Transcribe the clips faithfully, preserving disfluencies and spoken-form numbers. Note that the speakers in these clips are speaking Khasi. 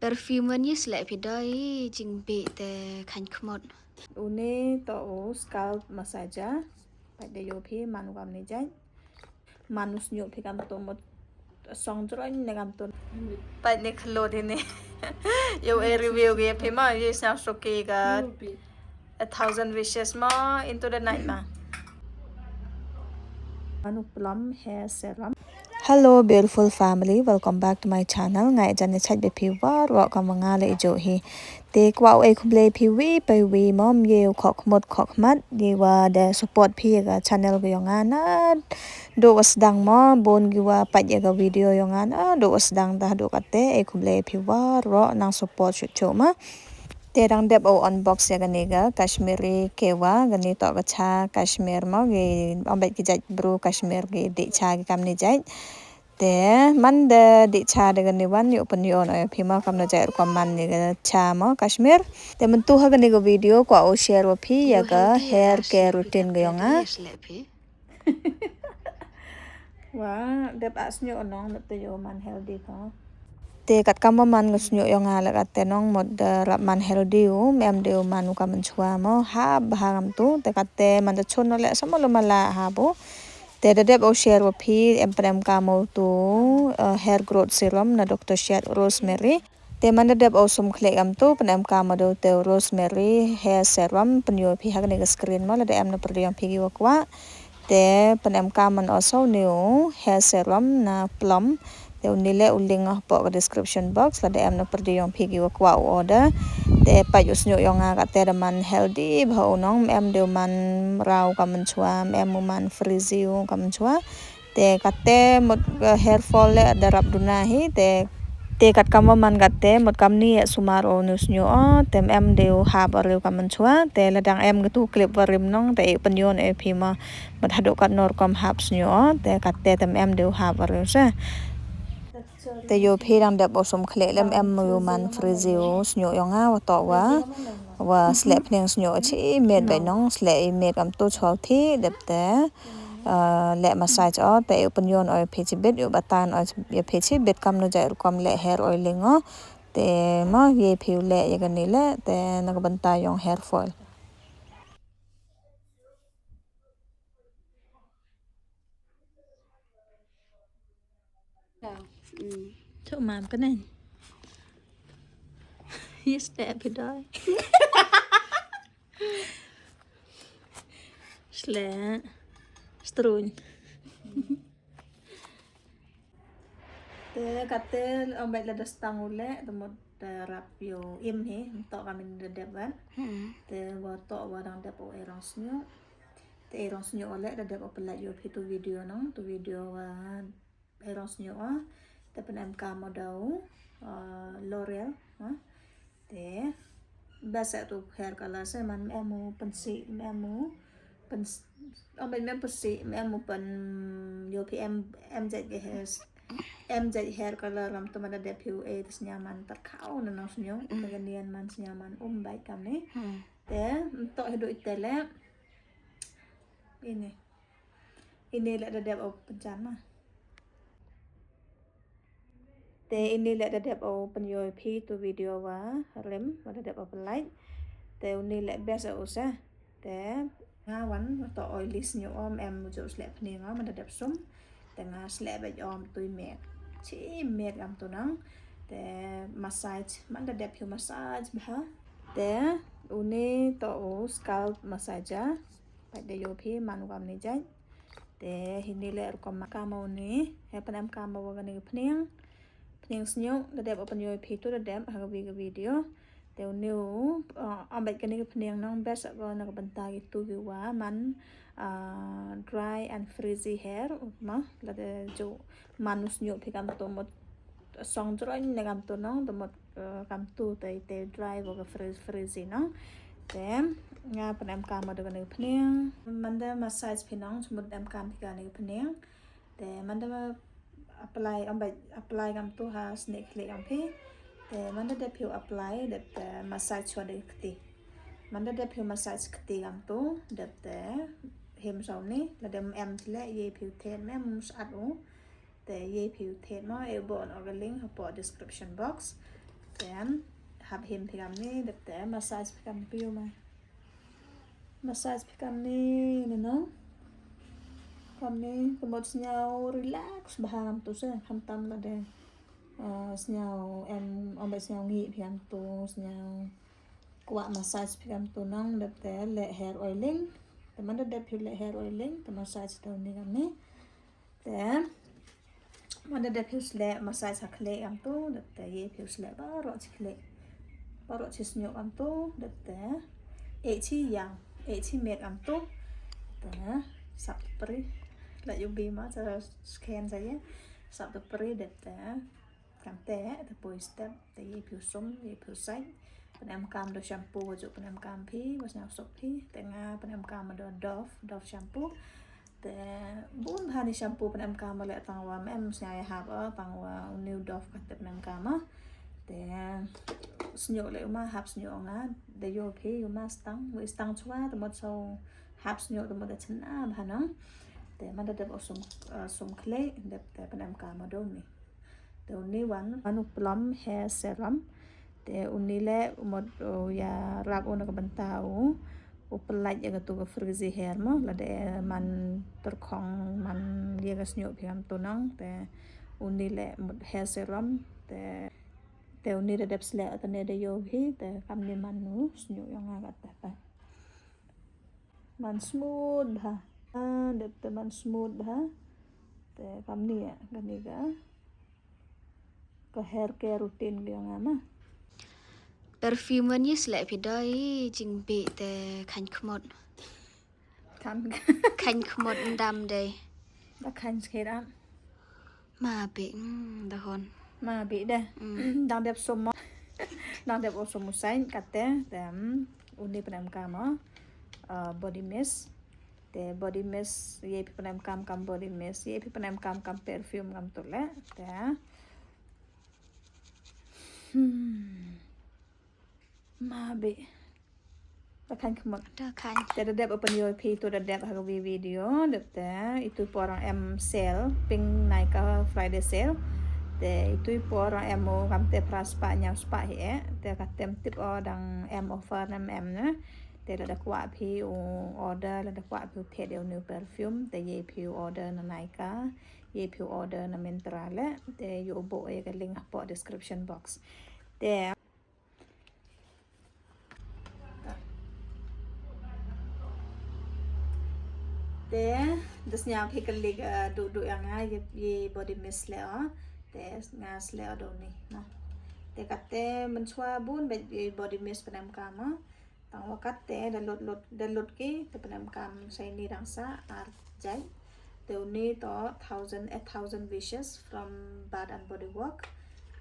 Perfume wan ïa sleh phi doi jingbi te khan khmot. Une to u scalp massager. Pat de yo phi man u kam ne jait. Man u sñiuh phi kam to mut song jrong ne kam to. Pat ne khlot ini. Yo e review ge phi ma ye sñiuh suki ga. A thousand wishes ma into the night ma. Manu Plum hair serum. Hello beautiful family, welcome back to my channel. Ngai jan ne chait be phi war wa ka manga le jo hi. Te kwah u e khublei phi wi pa wi mom ye u khok mut khok mat ye wa de support phi ga channel ga yong ana. Do was dang mo bon gi wa pat ye ga video yong ana do was dang da do kate e khublei phi war wa nang support shu chu ma. Te dang dep o unbox ya gani ga Kashmiri kewa gani to ga cha Kashmir mo gi ombet ki jait bru Kashmir gi di cha gi kam ni jait. Te man de di cha de gani wan yu pun yon o phi mo kam na jait rukom man ni ga cha mo Kashmir. Te man tu ha gani ga video ko o share wa phi ya ga hair care routine ga yong a. Wa dep a sñiuh nong dep te yo man healthy ko. Te kat kam man nga sñiuh yong a la kat te nong mot da rap man healthy u mem de u man u kam chwa mo ha ba ha kam tu te kat te man da chun no le samo lo mala ha bu. Te da dep o share wa phi em prem ka mo tu hair growth serum na Dr. Shed Rosemary. Te man da dep o sum khlek am tu pyn em ka ma do te rosemary hair serum pyn yo phi ha kane ka screen ma la da em na pyrdi yong phi ki wa kwah. Te pyn em ka man o so new hair serum na Plum. Te u ni le u link ah po ka description box la da em na pyrdi yong phi ki wa kwah u order. Te pa u sñiuh yong a ka te da man healthy ba u nong em de man raw ka man chwa em u man frizzy u ka man chwa. Te kate mut hair fall le da rap duna hi te te kat kam man kate mut kam ni sumar o nu snyo o te em de u hap o riu kam chwa te la dang em gatu clip warim nong te pynyon e phi ma mut hadu kat nor kam hap snyo o te kate te em de u hap o riu sa. Te yo phi dang dep o sum khlek lem em yu man frizzy u snyo yong a wa to wa wa slep phneng snyo chi met bai nong slep i met kam tu chol thi dep te. Leh massage o te u pynyon o phi chi bit u batan o phi chi bit kam nu jai rukom leh hair oiling o te ma ye phi u leh ye kani leh te na ka bynta yong hair fall. Chok mam ka nen. Yes te phi doi. Sle. Strun. Te kate ong bai la da stang u leh te mut da rap yo im hi to ka min da dep wan. Te wa to wa dang dep o erong snyo. Te erong snyo o leh da dep o pelat yo phi tu video nong tu video wa erong snyo o te pyn em ka mo dau L'Oreal. Te best tu hair color se man em u pensi em u pens om ben mem pensi em u pen yo phi em em jai ge hair em jai hair color lam tu man da dep phi u e te snya man tar khau na nong snyo te ganian man snya man um bai kam ni. Te to hidu itele ini. Ini leh da dep o pynjan ma. Te ini leh da dep o pynyo phi tu video wa rim wa da dep o pynlait. Te uni leh best o sa. Te nga wan to oily snyo om em ju sleh pni nga ma da dep sum. Te nga sleh bej om tu i met. Chi met am tu nang. Te massage man da dep phi massage bha. Te uni to o scalp massager. Pat da yo phi man u kam ni jait. Te hini le rukom ma kama uni he pyn em kama wa kani ka pniang. Pniang snyo da dep o pynyo phi tu da dep ha ka video. Te uni u ambet kani ka pniang nong best ko na ka bynta ki tu ki wa man dry and frizzy hair ma la da jo man u snyo phi kam to mut song jrong ne kam to nong to mut kam tu te te dry bo ka frizz frizzy nong. Te nga pyn em kam do kane pniang man da massage phi nong chmut em kam phi kane pniang. Te man da apply am ba apply kam tu ha snek klik am phi. Te man da dep phi apply dep te massage chwa de kti. Man da dep phi massage kti kam tu dep te him saw ni la dem em le ye phi te mem sat u. Te ye phi u thet mo e bo on orga link hapoh description box. Te hap him phi kamni, dep te massage phi kamni phi ïoh ma. Massage phi kamni, ne nong. Kamni, te mut sñiaw relax bha kamtu se, khamtam lade. Uh, sñiaw em, ym ba sñiaw ngi phi kamtu, sñiaw kwah massage phi kamtu nong, dep te leh hair oiling. Te man da dep phi leh hair oiling, te massage te uni kamni. Te man da dep phi sleh massage ha khlieh kamtu, dep te ye phi sleh baroh chi khlieh. Baroh chi sñiuh kamtu, dep te eh chi ïang, eh chi miet kamtu. Te sap te pri. La yu bi ma, sa scan sa ye. Sap te pri, dep te. Kamte, te poi step, te ye phi sum, ye phi sait. Pynemkam da shampoo, wa ju pynemkam phi, wa sñiaw suk phi. Te nga pynemkam da Dove, Dove shampoo. Te bun bha ni shampoo pynemkam leh tang wa em sñiaw ïa hap, tang wa uni u Dove kat te pynemkam. Te sñiuh leh u ma hap sñiuh nga, da ïoh phi u ma stang, u stang chwa, te mut so hap sñiuh te mut da chna bha nang. Te man da dep u sum, uh, sum khlieh, dep te pynemkam da uni. Te uni wan, wan u Plum Hair Serum. Te uni leh, u mut, u ïarap u na ka bynta u, u pynlait ïa katu ka frizzy hair mo, lada man tyrkhong, man ïa ka sñiuh phi kamtu nong, te uni leh, u mut hair serum, te, te uni da dep sleh, te ne da ïoh hi, te kamni man u sñiuh ïa nga kata. Man smooth bha. Ah, dep te man smooth bha. Te kamni ïa, kani ka. Ka hair care routine ka ïong nga ma. Perfume wan ïa sleh phi dei, jingbi te khañ khmut. Khañ. Khañ khmut ndam dei. Da khañ skhet am. Ma bi, mm, da hon. Ma bi da. Mm. Dang dep sum mo. Dang dep o sum u sain kate, te, mm, uni pynemkam mo. Uh, body mist. Te body mist, ye phi pynemkam kam body mist, ye phi pynemkam kam perfume kamtu leh. Te. Hmm. Ma bi. Da khañ khmut. Da khañ. Te da dep open your phi tu da dep ha ka vi-, video, dep te itu i por ang em sale, Pink Nykaa Friday sale. Te itu i por ang em u kamte phra spah hynñiew spah hi eh. Te katem tip o dang em offer ne em em ne. Te lada kwah phi u order, lada kwah phi u thied ïa u new perfume, te ye phi u order na Nykaa, ye phi u order na Myntra leh, te ïoh buh ïa ka link hapoh description box. Te Te, da sñiaw phi ka link, eh, duh duh ïa nga, ye, ye body mist leh o. Te, nga sleh o da uni, no. Te kate mynshuwa bun, bad ye body mist pynemkam o. Tang wa kate, da lut lut, da lut ki, te pynemkam sa ini dang sa, ar jait. Te uni to thousand, a thousand wishes from Bath and Body Works.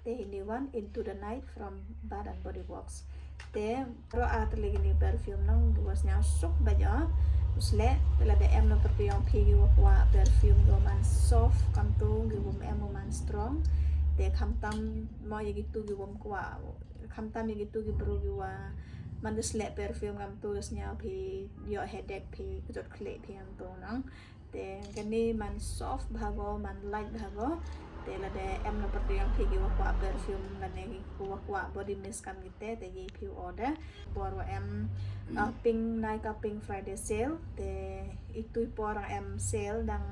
Te ini wan Into the Night from Bath and Body Works. Te baroh ar tylli kini perfume nong ki wa sñiaw suk bha ïa. U sleh, te lada em na pyrtuh ïong phi ki wa kwah perfume ki wa man soft kamtu, ki wa em wa man strong. Te khamtam mo ïa kitu ki wa kwah. Khamtam ïa kitu ki bru ki wa man da sleh perfume kamtu da sñiaw phi ïoh headache phi kjut khlieh phi kamtu nong. Te kani man soft bha ko, man light bha ko. Te lada em na pyrtuh ïong phi ki wa kwah perfume lane ki wa kwah body mist kam kite, te ye phi order. Por wa em, uh, Pink Nykaa Pink Friday sale, te itu i por ang em sale dang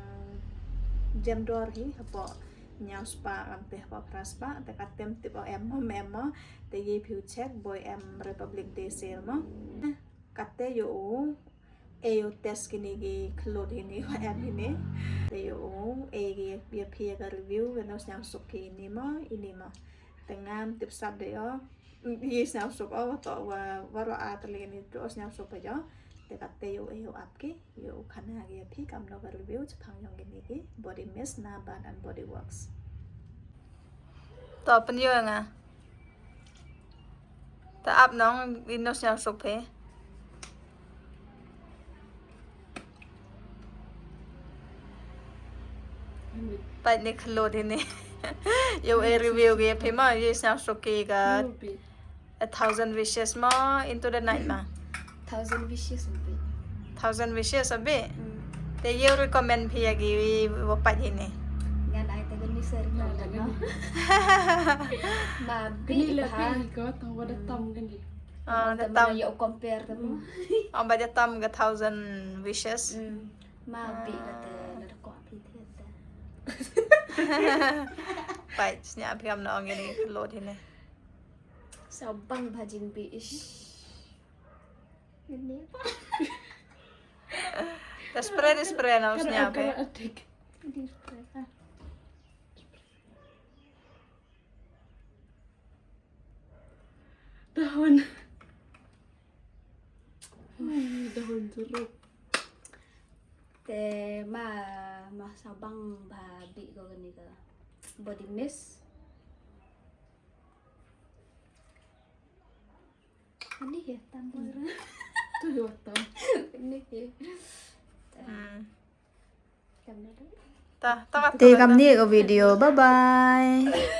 jem dor hi, hapoh hynñiew spah, kamte hapoh phra spah, te katem tip o em mo em mo, te ye phi u check, boi em Republic Day sale mo. Kate ïoh u, e ïoh test kini ki khlut hini wa em hini. Te ïoh u, e ki ïa phi ïa ka review, kano sñiaw suk ki ini mo, ini mo. Te ngam tip sap de ïoh, ye sñiaw suk o, wa to wa, waroh ar tylli kini to sñiaw suk bha ïoh. Te kate ïoh u, e ïoh ap ki, ïoh u khana ki ïa phi kamno ka review, chaphang ïong kini ki, body mist na Bath and Body Works. To pynïoh nga. Ta ap nong, ino sñiaw suk phi. Pait ni khlut ini. Ïoh e review ki phi ma, ïoh sñiaw suk ki ka. A thousand wishes mo, Into the Night ma. Thousand wishes u bi. Thousand wishes u bi. Hmm. Te ïoh recommend phi ïa ki wa pait ini. Ngan ai te ni seri ma. Ma bih bha. Ko tang wa da tam kan di. Ah, da tam. Yo compare tu. Ong ba da tam ka thousand wishes. Ma bih ka te na da ko api te. Pai snya api am na ong ini load ini. Sa bang bha jin bih ish. Ini apa? Da spray, da spray na snya api. Di spray. Daun. Daun jeruk. Te ma, ma sa bang bha bih ko kani ka body mist. Ini ya tambah. Tu ya tam. Ini ya. Hmm. Tambah. Ta, ta, te kam ni ka video. Bye bye.